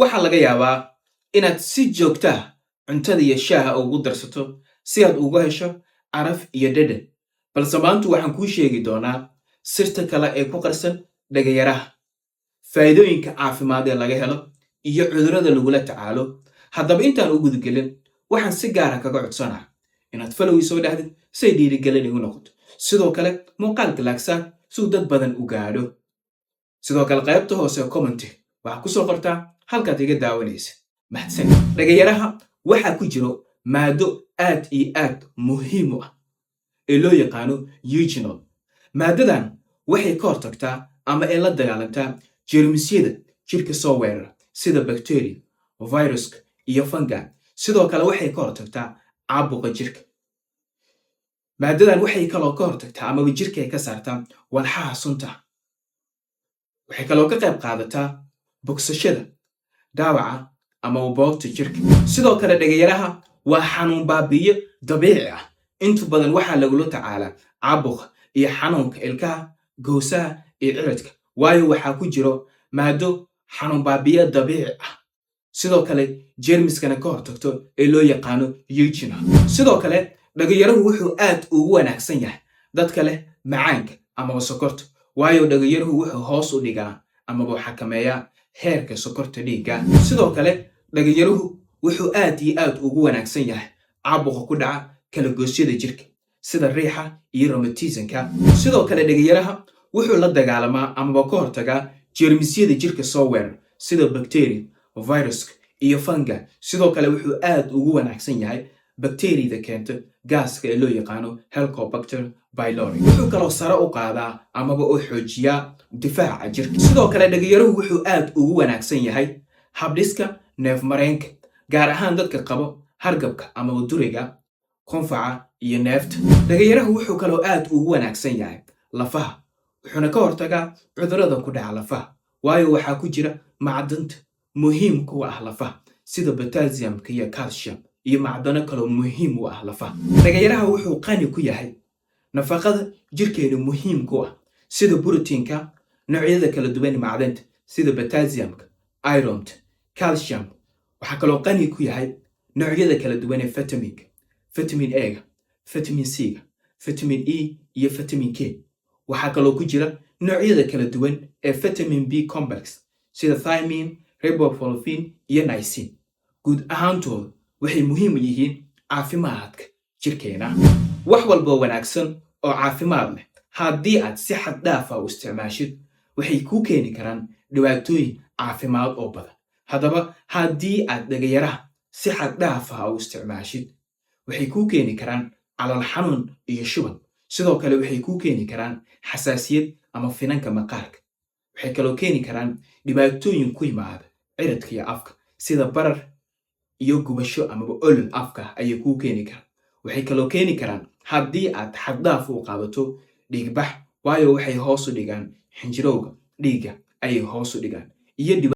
Waxaa laga yaabaa inaad si joogta ah cuntada iyo shaaha ugu darsato si aad uga hesho caraf iyo dhadhan, balse maanta waxaan kuu sheegi doonaa sirta kale ee ku qarsan dhagayaraha, faa'iidooyinka caafimaad ee laga helo iyo cudurrada lagula tacaalo. Haddaba, intaan u gudagelin, waxaan si gaara kaga codsanaa inaad follow soo dhahdid si ay dhiirigelin igu noqoto. Sidoo kale muuqaalka like saar si uu dad badan u gaadho. Sidoo kale qaybta hoose comment waxaa kusoo qortaa halkaad iga daawanaysa. Mahadsan. Dhagayaraha waxaa ku jiro maado aad iyo aad muhiim u ah ee loo yaqaano eugenol. Maadadan waxay ka hortagtaa ama ay la dagaalantaa jeermisyada jirka soo weerara, sida bacteria, viruska iyo fungi. Sidoo kale waxay ka hortagtaa caabuqa jirka. Maadadan waxay kaloo ka hortagtaa amaba jirka ay ka saartaa walxaha sunta. Waxay kaloo ka qayb qaadataa bogsashada dhaawaca ama boogta jirka. Sidoo kale dhagayaraha waa xanuun baabiyo dabiici ah. Inta badan waxaa lagula tacaalaa caabuqa iyo xanuunka ilkaha, gowsaha iyo ciridka, waayo waxaa ku jiro maado xanuun baabiyo dabiici ah, sidoo kale jeermiskana ka hortagto, ee loo yaqaano eugenol. Sidoo kale dhagayaruhu wuxuu aad ugu wanaagsan yahay dadka leh macaanka amaba sokorta, waayo dhagayaruhu wuxuu hoos u dhigaa amaba xakameeyaa heerka sokorta dhiigga. Sidoo kale dhagayaruhu wuxuu aad iyo aad ugu wanaagsan yahay caabuqa ku dhaca kalagoysyada jirka, sida riixa iyo rheumatismka. Sidoo kale dhagayaraha wuxuu la dagaalamaa amaba ka hortagaa jeermisyada jirka soo weerar, sida bacteria, viruska iyo fungi. Sidoo kale wuxuu aad ugu wanaagsan yahay bakteriyada keenta gaaska ee loo yaqaano Helicobacter pylori. Wuxuu kaloo sare u qaadaa amaba u xoojiyaa difaaca jirka. Sidoo kale dhagayaruhu wuxuu aad ugu wanaagsan yahay habdhiska neefmareenka, gaar ahaan dadka qabo hargabka amaba duriga, qunfaca iyo neefta. Dhagayarahu wuxuu kaloo aad ugu wanaagsan yahay lafaha, wuxuuna ka hortagaa cudurrada ku dhaca lafaha, waayo waxaa ku jira macdanta muhiimka u ah lafaha, sida potassiumka iyo calcium iyo macdano kaloo muhiim u ah lafaha. Dhagayaraha wuxuu qani ku yahay nafaqada jirkeena muhiimka u ah, sida borotiinka, noocyada kala duwan macdanta sida potassiumka, ironta, calcium. Waxaa kaloo qani ku yahay noocyada kala duwan ee vitaminka, vitamin A-ga, vitamin C-ga, vitamin E iyo vitamin K. Waxaa kaloo ku jira noocyada kala duwan ee vitamin B complex, sida thiamine, riboflavin iyo niacin. Guud ahaantooda waxay muhiim u yihiin caafimaadka jirkeena. Wax walboo wanaagsan oo caafimaad leh, haddii aad si xad dhaafa u isticmaashid, waxay kuu keeni karaan dhibaatooyin caafimaad oo badan. Haddaba, haddii aad dhagayaraha si xad dhaafa u isticmaashid, waxay kuu keeni karaan calool xanuun iyo shuban. Sidoo kale waxay kuu keeni karaan xasaasiyad ama finanka maqaarka. Waxay kaloo keeni karaan dhibaatooyin ku yimaada ciridka iyo afka, sida barar iyo gubasho amaba olol afka ayay kuu keeni karaan. Waxay kaloo keeni karaan, haddii aad xaddaaf u qaadato, dhiigbax, waayo waxay hoos u dhigaan xinjirowga dhiigga ayay hoos u dhigaan iyo